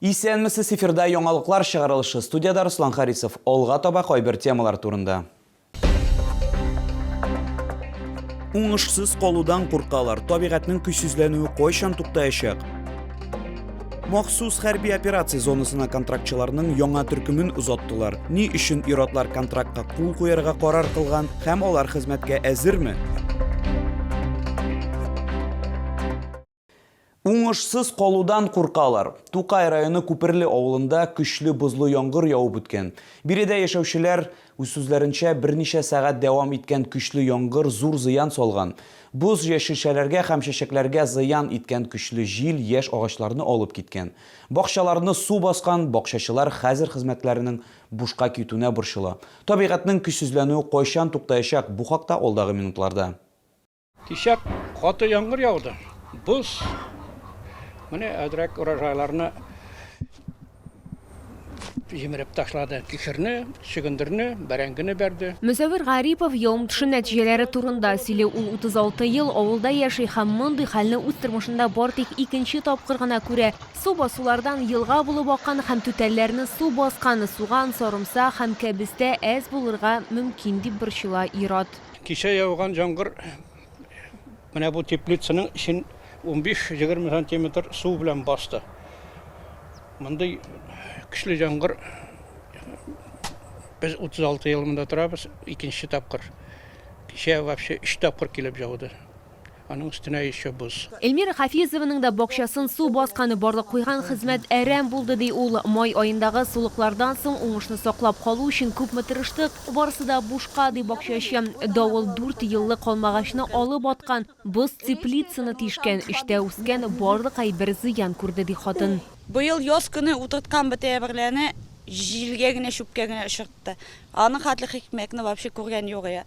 Исәнмесез, эфирда яңалыклар чыгарылышы. Студиядә Руслан Харисов. Алга таба кайбер темалар турында. Уңышсыз калудан куркалар. Табигатьнең көйсезләнүе кайчан туктаячак? Махсус хәрби операция зонасына контрактчыларның яңа төркемен озаттылар. Ни өчен ир-атлар контрактка кул куярга карар кылган һәм алар хезмәткә әзерме? Уңышсыз калудан куркалар. Тукай районы Күперле авылында көчле бозлы яңгыр явып үткән. Биредә яшәүчеләр үз сүзләренчә, берничә сәгать дәвам иткән көчле яңгыр зур зыян салган. Боз яшелчәләргә һәм чәчәкләргә зыян иткән көчле җил яшь агачларны алып киткән. Бакчаларны су баскан, бакчачылар хәзер хезмәтләренең бушка китүенә борчыла. Табигатьнең көчсезләнүе кайчан туктаячак, бу хакта алдагы минутларда. Кичә каты яңгыр яуды. Боз. Менә әзрәк урожайларны җимереп ташлады. Кишерне, чөгендерне, бәрәңгене бәрде. Мөсәвир Гарипов явым-төшем нәтиҗәләре турында сөйли. Ул 36 ел авылда яши һәм мондый хәлне үз тормышында бары тик икенче тапкыр гына күрә. Су басулардан елга булып аккан һәм түтәлләрне су баскан. Суган, сарымсак һәм кәбестә әз булырга мөмкин, дип борчыла ир-ат. Кичә яуган яңгыр менә бу теплицаның эчен 15-20 сантиметр су белән басты. Мондый көчле яңгыр без 36 ел монда торабыз, икенче тапкыр. Кичә вообще өч тапкыр килеп яуды. Аның өстенә еще боз. Эльмира Хафизованың да бакчасын су баскан, барлык куйган хезмәт әрәм булды, ди ул. Май аендагы сулыклардан соң уңышны саклап калу өчен күпме тырыштык, барысы да бушка, ди бакчачы. Давыл дүрт еллык алмагачны алып аткан, боз теплицаны тишкән, эчтә үскән барлык әйбер зыян күрде, ди хатын. Быел яз көне утырткан бөтә әйберләрне җилгә генә, чүпкә генә очыртты. Аның хәтле хикмәтне вообще күргән юк иде.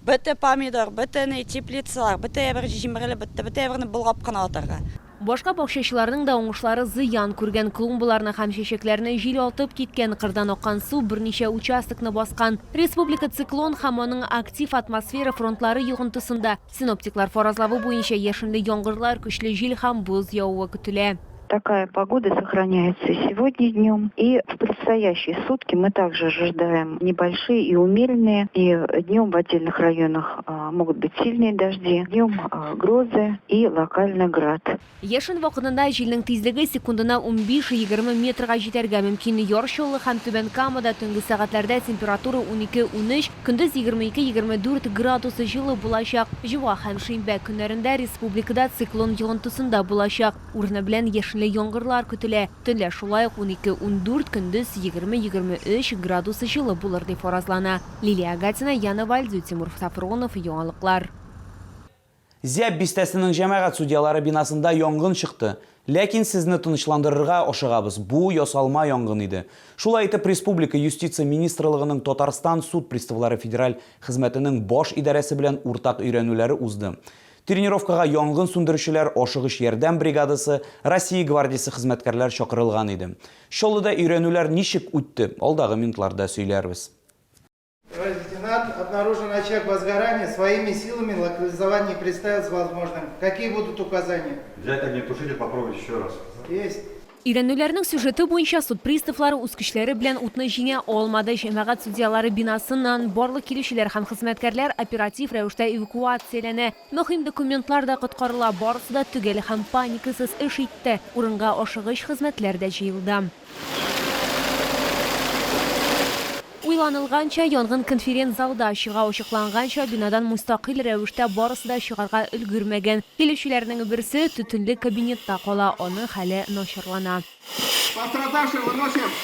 Бөтә помидор, бөтә ни, теплицалар, бөтә әйбер җимерелеп бетте, бөтә әйберне болгап кына атарга. Башка бакчачыларның да уңышлары зыян күргән. Клумбаларны һәм чәчәкләрне җил атып киткән, кырдан аккан су берничә участокны баскан. Республика циклон һәм аның актив атмосфера фронтлары йогынтысында. Синоптиклар фаразлавы буенча, яшенле яңгырлар, көчле җил һәм боз явуы көтелә. Такая погода сохраняется и сегодня днем, и в предстоящие сутки мы также ожидаем небольшие и умеренные, и днем в отдельных районах могут быть сильные дожди, днем грозы и локально град. Яшен вакытында җилнең тизлеге секундына 15-20 метрга җитәргә мөмкин. Яр Чаллы һәм Түбән Камада төнге сәгатьләрдә температура 12-13, көндез 22-24 градус җылы булачак. Җомга һәм шимбә көннәрендә республикада циклон йогынтысында булачак. Урыны белән яшенле яңгырлар көтелә. Төнлә шулай ук 12-14, көндез 20-23 градус җылы булыр дип фаразлана. Лилия Агатина, Яна Вальдю, Тимур Сафронов, Яңалыклар. Зяб бистәсенең җәмәгать судьялары бинасында янгын чыкты. Ләкин сезне тынычландырырга ашыгабыз, бу ясалма янгын иде. Шулай итеп, республика Юстиция министрлыгының Татарстан суд приставлары федераль хезмәтенең баш идарәсе белән уртак өйрәнүләре узды. Тренировкага янгын сүндерүчеләр, ашыгыч ярдәм бригадасы, Россия гвардиясе хезмәткәрләр чакырылган иде. Чаллыда өйрәнүләр ничек үтте, алдагы минутларда сөйләрбез. Товарищ лейтенант, обнаружен очаг возгорания, своими силами локализовать не представилось возможным. Какие будут указания? Взять огнетушитель, попробовать еще раз. Есть. Өйрәнүләрнең сюжеты буенча суд приставлары үз көчләре белән утны җиңә алмады. Җәмәгать судьялары бинасыннан барлык килүчеләр һәм хезмәткәрләр оператив рәвештә эвакуацияләнә. Мөһим документлар да коткарыла, барысы да төгәл һәм паникасыз эш итте. Урынга ашыгыч хезмәтләр дә җыелды. Уйланылганча, янгын конференц-залда чыга. Ачыкланганча, бинадан мөстәкыйль рәвештә барысы да чыгарга өлгермәгән. Килүчеләрнең берсе төтенле кабинетта кала, аның хәле начарлана. Пострадавшего выносим!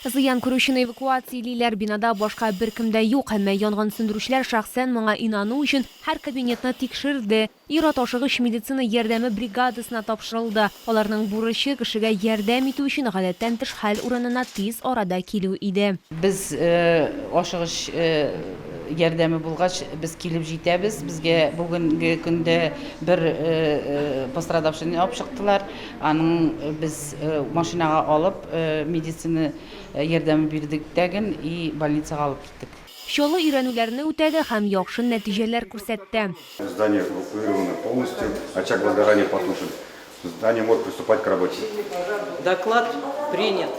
Зыян күрүчене эвакуациялиләр, бинада башка беркем дә юк. Әмма янгын сүндерүчеләр шәхсән моңа инану өчен һәр кабинетны тикшерде. Ир-ат ашыгыч медицина ярдәме бригадасына тапшырылды. Аларның бурычы, кешегә ярдәм итү өчен гадәттән тыш хәл урынына тиз арада килү иде. Без ашыгыч ярдәме булгач, без килеп җитәбез. Безгә бүгенге көндә бер пострадавшийны алып чыктылар. Аның без машинага алып, медицина ярдәме бирдек тәген и больницага алып киттек. Чаллы өйрәнүләрне үтәде һәм яхшы нәтиҗәләр күрсәтте. Здание эвакуировано полностью, очаг возгорания потушен. Здание может приступать к работе. Доклад принят.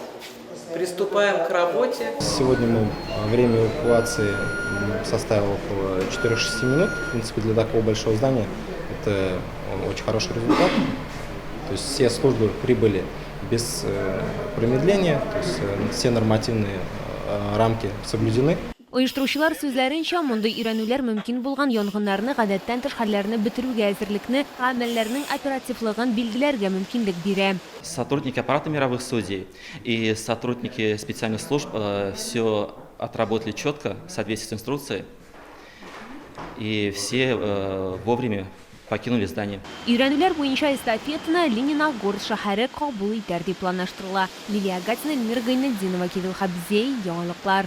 Приступаем к работе. Сегодня мы время эвакуации составило около 4-6 минут. В принципе, для такого большого здания это очень хороший результат. То есть все службы прибыли без промедления, то есть все нормативные рамки соблюдены. Оештыручылар сүзләренчә, мондый өйрәнүләр мөмкин булган янгыннарны, гадәттән тыш хәлләрне бетерүгә әзерлекне, гамәлләрнең оперативлыгын билгеләргә мөмкинлек бирә. Сотрудники аппарата мировых судей и сотрудники специальных служб все отработали четко, в соответствии с инструкцией, и все вовремя покинули здание. Өйрәнүләр буенча эстафетаны Лениногорск шәһәре кабул итәр дип планлаштырыла. Лилия Гатина, Эльмира Гайнетдинова, Кирилл Хабзей, Яңалыклар.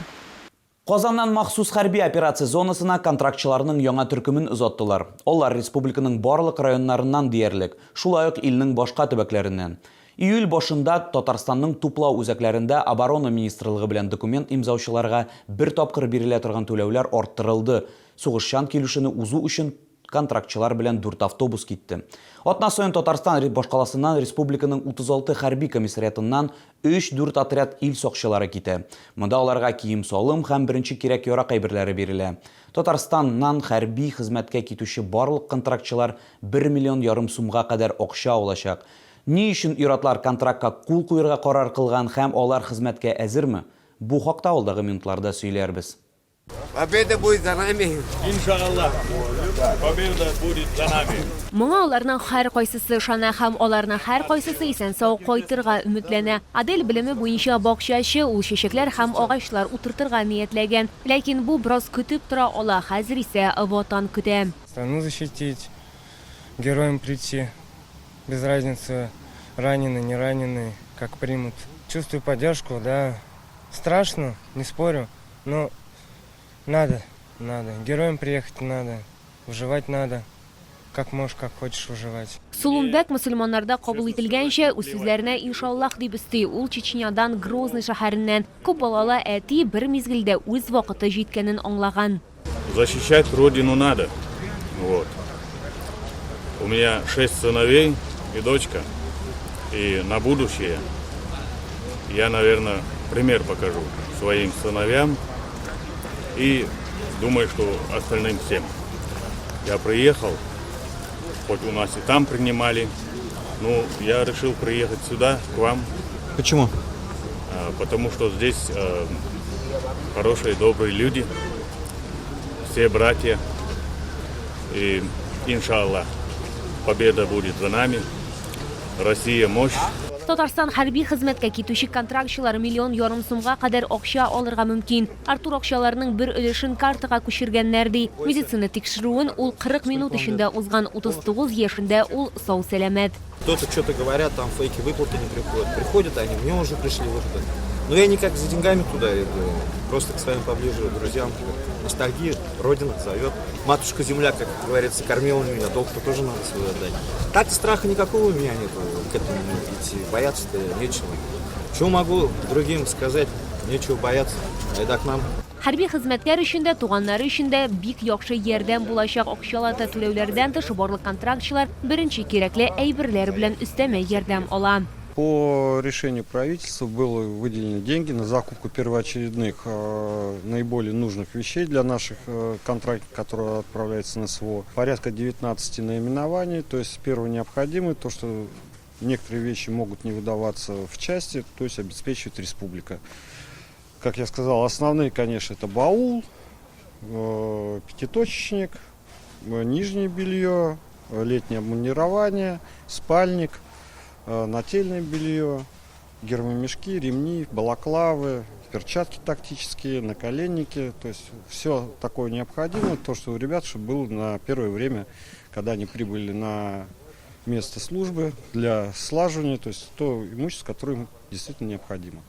Казаннан махсус хәрби операция зонасына контрактчыларның яңа төркемен озаттылар. Алар республиканың барлык районнарыннан диярлек, шулай ук илнең башка төбәкләреннән. Июль башында Татарстанның туплау үзәкләрендә Оборона министрлыгы белән документ имзаучыларга бер тапкыр бирелә торган түләүләр арттырылды. Сугышчан килешүне узу өчен контрактчылар белән дүрт автобус китте. Атна саен Татарстан башкаласыннан республиканың 36 хәрби комиссариатыннан өч-дүрт отряд ил сакчылары китә. Монда аларга кием-салым һәм беренче кирәк-ярак әйберләре бирелә. Татарстаннан хәрби хезмәткә китүче барлык контрактчылар бер миллион ярым сумга кадәр акча алачак. Ни өчен ир-атлар контрактка кул куерга карар кылган һәм алар хезмәткә әзерме? Бу хакта алдагы минутларда сөйләрбез. Победа будет за нами! Иншаллах, победа будет за нами! Моңа аларның һәркайсысы ышана һәм аларның һәркайсысы исән-сау кайтырга өметләнә. Адель белеме буенча бакчачы, ул чәчәкләр һәм агачлар утыртырга ниятләгән. Ләкин бу бераз көтеп тора ала, хәзер исә Ватан көтә. Страну защитить, героем прийти. Без разницы, раненый, не раненый, как примут. Чувствую поддержку, да. Страшно, не спорю, но надо, надо. Героем приехать надо, выживать надо. Как можешь, как хочешь выживать. Сулумбәк мөселманнарда кабул ителгәнчә, үз сүзләренә иншаллаһ дип өсти. Ул Чечнядан, Грозный шәһәреннән. Күп балалы әти бер мизгелдә үз вакыты җиткәнен аңлаган. Защищать родину надо. Вот. У меня шесть сыновей и дочка. И на будущее я, наверное, пример покажу своим сыновьям и думаю, что остальным всем. Я приехал, хоть у нас и там принимали, но я решил приехать сюда, к вам. Почему? Потому что здесь хорошие, добрые люди, все братья. И, иншаллах, победа будет за нами. Россия мощь. Татарстан хәрби хезмәткә китүче контрактчылар миллион ярым сумга кадәр акча алырга мөмкин. Артур акчаларның бер өлешен картага күчергәннәр, ди. Медицина тикшерүен ул 40 минут эчендә узган, 39 яшендә ул сау-сәламәт. Кто-то что-то говорят, там фейки, выплаты не приходят. Приходят они, мне уже пришли выплаты. Но я никак за деньгами туда иду, просто к своим поближе друзьям. Ностальгия, Родина зовет. Матушка земля, как говорится, кормила меня, долг-то тоже надо свой отдать. Так страха никакого у меня нет к этому идти, бояться-то нечего. Что могу другим сказать? Нечего бояться, айда к нам. Хәрби хезмәткәр өчен дә, туганнары өчен дә бик яхшы ярдәм булачак. Акчалата түләүләрдән тыш, барлык контрактчылар беренче кирәкле әйберләр белән өстәмә ярдәм ала. По решению правительства было выделены деньги на закупку первоочередных, наиболее нужных вещей для наших контрактников, которые отправляются на СВО. Порядка 19 наименований, то есть первое необходимое, то, что некоторые вещи могут не выдаваться в части, то есть обеспечивает республика. Как я сказал, основные, конечно, это баул, пятиточечник, нижнее белье, летнее обмундирование, спальник, нательное белье, гермомешки, ремни, балаклавы, перчатки тактические, наколенники. То есть все такое необходимое, то, что у ребят, чтобы было на первое время, когда они прибыли на место службы для слаживания, то есть то имущество, которое им действительно необходимо.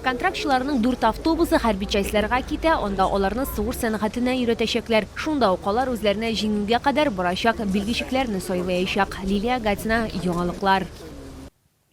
Контрактчыларның дүрт автобусы хәрби частьләргә китә, анда аларны сугыш сәнгатенә өйрәтәчәкләр. Шунда ук алар үзләренә җиңүгә кадәр барачак белгечлекләрне сайлаячак. Лилия Гатина, Яңалыклар.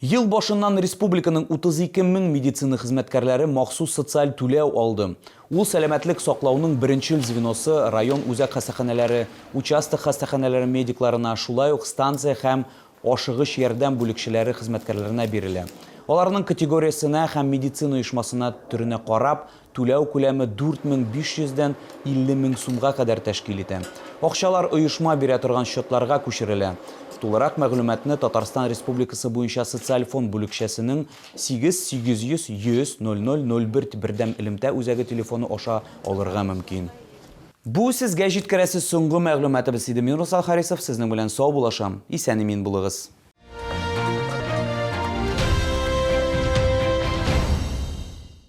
Ел башыннан республиканың 32 мең медицина хезмәткәрләре махсус социаль түләү алды. Ул сәламәтлек саклауның беренчел звеносы, район үзәк хастаханәләре, участок хастаханәләре медикларына, шулай ук станция һәм ашыгыч ярдәм бүлекчәләре хезмәткәрләренә бирелә. Аларның категориясенә һәм медицина оешмасына төренә карап, түләү күләме 4500 дән 50 мең сумга кадәр тәшкил итә. Акчалар оешма бирә торган счетларга күчерелә. Тулырак мәгълүматны Татарстан Республикасы буенча Социаль фонд бүлекчәсенең 8 800 100 00 01 бердәм элемтә үзәге телефоны аша алырга мөмкин. Бу сезгә җиткерәсе соңгы мәгълүматыбыз иде. Мин Русал Харисов сезнең белән саубуллашам. Исән-имин булыгыз.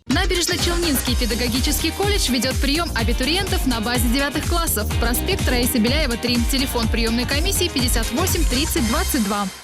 Набережно-Челнинский педагогический колледж ведет прием абитуриентов на базе девятых классов. Проспект Раисы Беляева, 3. Телефон приемной комиссии 58 30 22.